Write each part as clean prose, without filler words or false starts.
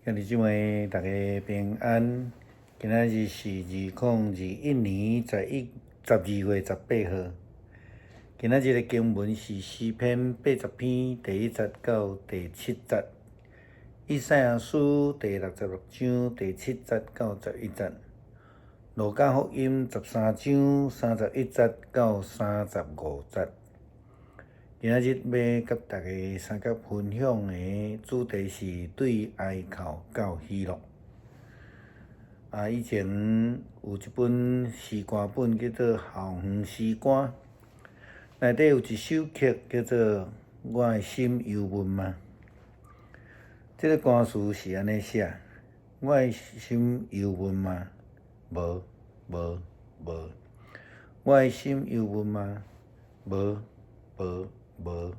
兄弟姊妹，大家平安。今仔日是2021年12月18號。今仔日的經文是詩篇80篇第一節到第七節，以賽亞書第66章第七節到11節，路加福音13章31節到35節。今仔日欲佮大家相佮分享的主題是對哀哭到喜樂。啊，以前有一本詩歌本叫做《校園詩歌》，內底有一首曲叫做《我的心憂悶嗎》。這個歌詞是按呢寫：我的心憂悶嗎？無，無，無。我的心憂悶嗎？無，無，無。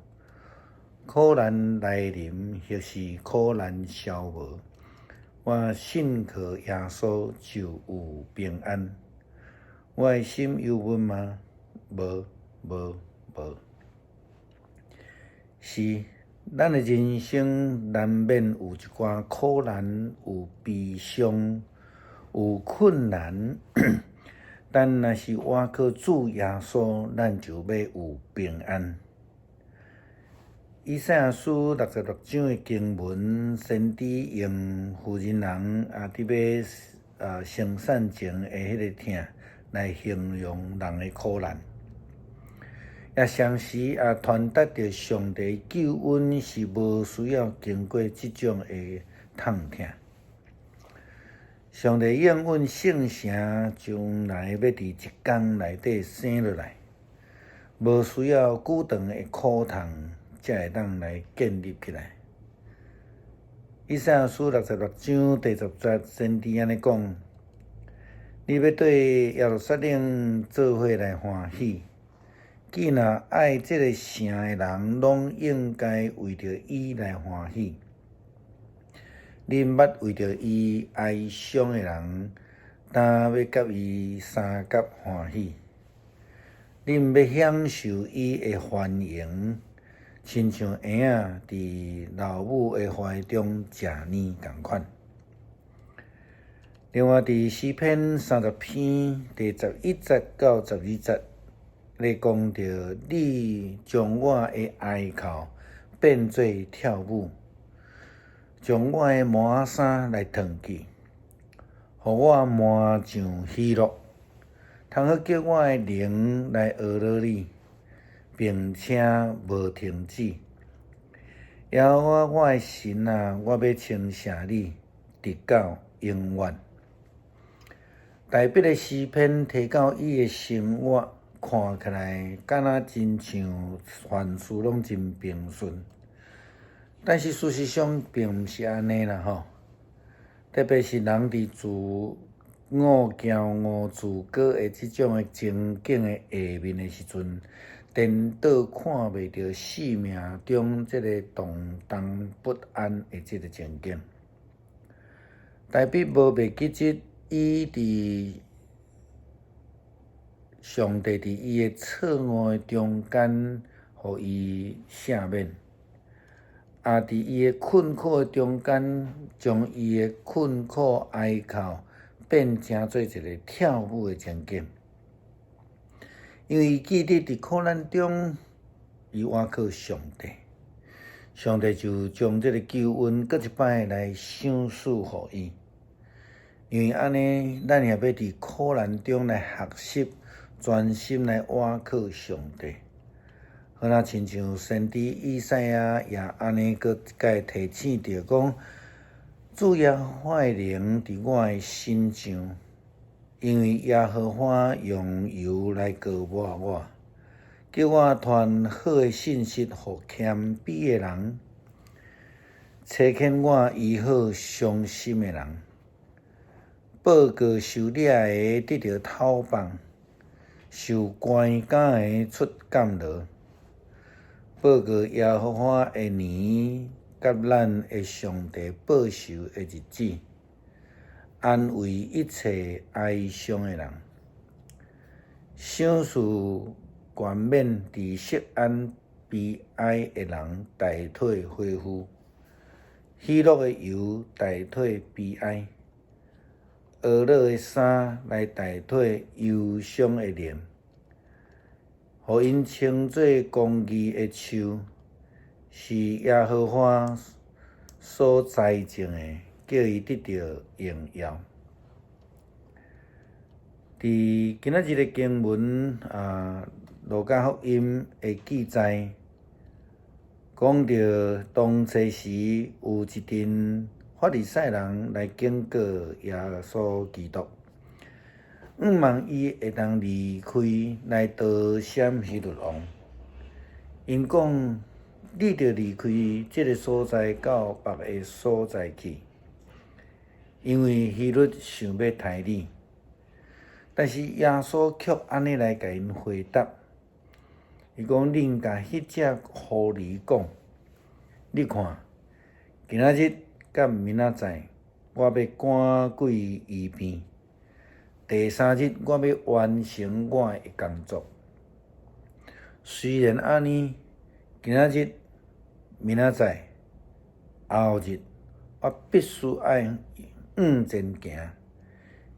苦難來臨，或是苦難消無，我信靠耶穌就有平安。我的心憂悶嗎？無，無，無。是，咱的人生難免有一寡苦難，有悲傷，有困難。但若是倚靠主耶穌，咱就欲有平安。以賽亞書66章的經文，先知用婦人人啊，佇欲生產前的彼个疼來形容人的苦難，也同時也傳達著上帝救恩是無需要經過這種的痛疼。上帝應允聖城將來欲佇一工內底生落來，無需要久長的苦痛，才會當來建立起來。以賽亞書66章第10節，先知按呢講：你欲對耶路撒冷做伙來歡喜，既若愛這个城的人，攏應該為著伊來歡喜。恁捌為著伊哀傷的人，當欲佮伊相佮歡喜。恁欲享受伊的繁榮，親像嬰仔佇老母的懷中食奶仝款。另外，佇詩篇30篇第11節到12節，咧講著你將我的哀哭變做跳舞，將我的麻衫來脫去，予我滿上喜樂，通好叫我的靈來呵咾你，並且無停止。耶和華我的神啊，我欲稱謝你，直到永遠。大衛的詩篇提到伊的生活，看起來敢若親像凡事攏真平順，但是事實上並毋是按呢啦吼。特別是人佇自我驕傲自高的這種的情景的下面的時陣，顛倒看袂著生命中這个動盪不安的這个情景。大衛無袂記得伊佇上帝佇伊的錯誤的中間，予伊赦免，也佇伊的困苦的中間，將伊的困苦哀哭變成做一个跳舞的情景。因為伊記得佇苦難中，伊倚靠上帝，上帝就將這个救恩閣一擺來賞賜予伊。因為按呢，咱也欲佇苦難中來學習，專心來倚靠上帝。好若親像先知以賽亞也按呢閣一擺提醒著講：主耶和華的靈佇我的身上，因為耶和華用油來膏抹我，叫我傳好的信息予謙卑的人，差遣我醫好傷心的人，報告受掠的得著透放，受關監的出監牢，報告耶和華的年，佮咱的上帝報仇的日子，安慰一切哀傷的人，賞賜冠冕佇錫安悲哀的人大腿恢復，喜樂的油代替悲哀，哀樂的衫來代替憂傷的靈，予𪜶稱做公義的樹，是耶和華所栽種的，叫伊得著榮耀。佇今仔日的經文啊，路加福音的記載，講著當初時有一陣法利賽人來警告耶穌基督，向望伊會當離開來逃閃希律王。𪜶講，你著離開這个所在，到別个所在去，因為希律想欲刣你。但是耶穌卻按呢來共𪜶回答，伊講：恁共彼隻狐狸講，你看，今仔日佮明仔載，我欲趕鬼醫病；第三日，我欲完成我的工作。雖然按呢，今仔日、明仔載、後日，我必須愛向前行。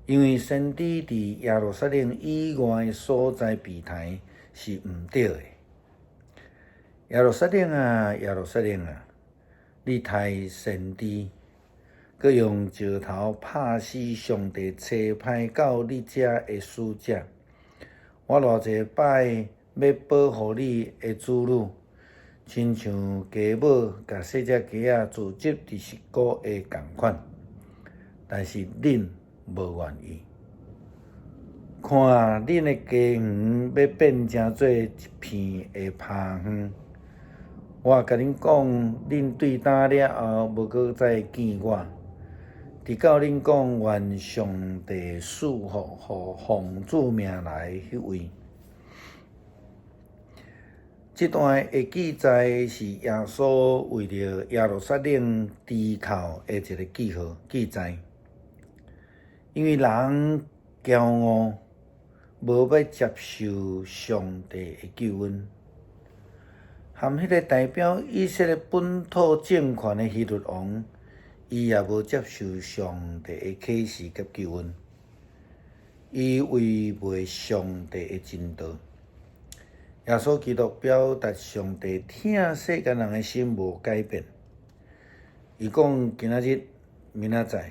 因為先知佇耶路撒冷以外的所在被刣是毋對的。耶路撒冷啊，耶路撒冷啊，你刣先知，閣用石頭拍死上帝差派到你遮的使者。我偌濟擺欲保護你的子女，親像雞母共細隻雞仔聚集佇翼股下仝款，但是恁無願意。看恁的家園欲變成做一片的耙園。我共恁講，恁對今了後無閣再見我，直到恁講願上帝賜福予奉主名來的彼位。這段的記載是耶穌為著耶路撒冷豬哭的一个記號記載。因為人驕傲，無欲接受上帝的救恩，含彼个代表以色列本土政權的希律王，伊也無接受上帝的啟示佮救恩，伊違背上帝的真道。耶穌基督表達上帝疼世間人的心無改變，伊講今仔日、明仔載、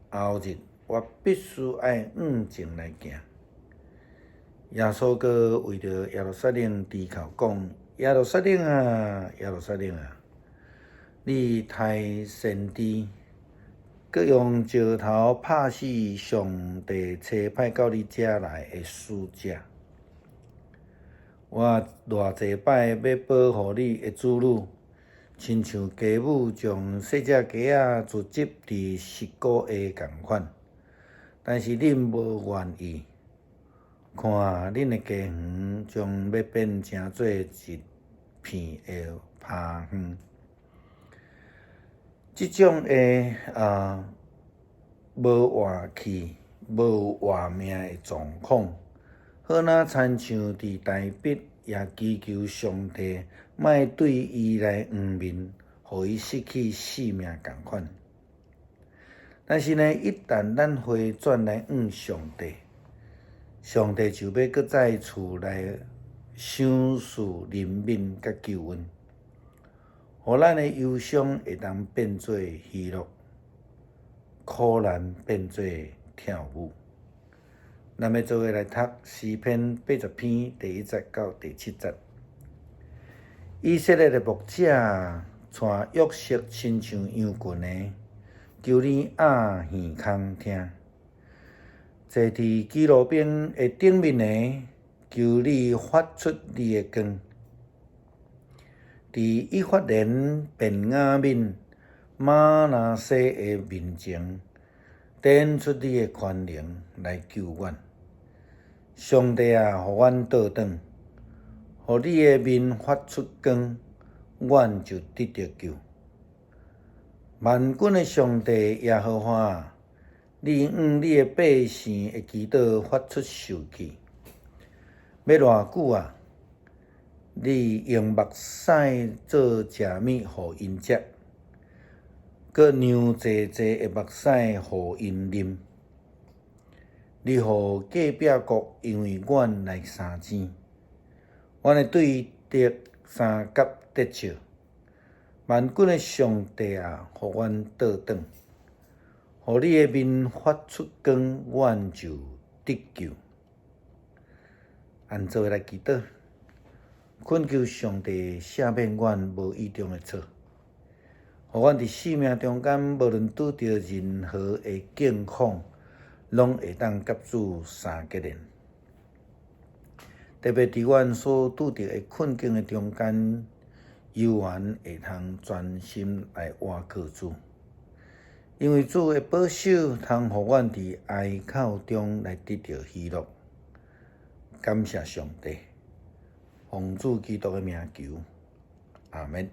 後日，我必須愛向前來行。耶穌閣為著耶路撒冷豬哭講：耶路撒冷啊，耶路撒冷啊，你刣先知，閣用石頭拍死上帝差派到你遮來的使者。我偌濟擺欲保護你的子女，親像雞母將細隻雞仔聚集佇翼股下仝款，但是恁無願意。看恁的家園將欲變成做一片的耙園。這種的啊無活氣、無活命的狀況，好若親像佇大衛也祈求上帝莫對伊來黃面，予伊失去性命仝款。但是呢，一旦咱回轉來向上帝，上帝就欲閣再次來賞賜憐憫佮救恩，予咱的憂傷會當變做喜樂，苦難變做跳舞。咱欲做伙來讀詩篇80篇第1節到第7節。以色列的牧者帶約瑟親像羊群的，求你掩耳空聽。坐佇基路伯的頂面的，求你發出你的光。佇以法蓮、便雅憫、瑪拿西的面前，展出你的權能來救阮。上帝啊，予阮倒轉，予你的面發出光，阮就得著救。萬軍的上帝耶和華啊，你向你的百姓的祈禱發出受氣，欲偌久啊？你用目屎做食物予𪜶食，閣釀濟濟的目屎予𪜶啉。你予隔壁國因為阮來相爭，阮的對敵相佮得笑。萬軍的上帝啊，予阮倒轉，予你的面發出光，阮就得救。按做伙來祈禱，懇求上帝赦免阮無意中的錯，予阮佇生命中間，無論拄著任何的境況，攏會當佮主相結連。特別佇阮所拄著的困境的中間，猶原會通專心來倚靠主，因為主的保守，通予阮佇哀哭中來得著喜樂。感謝上帝，奉主基督的名求，阿們。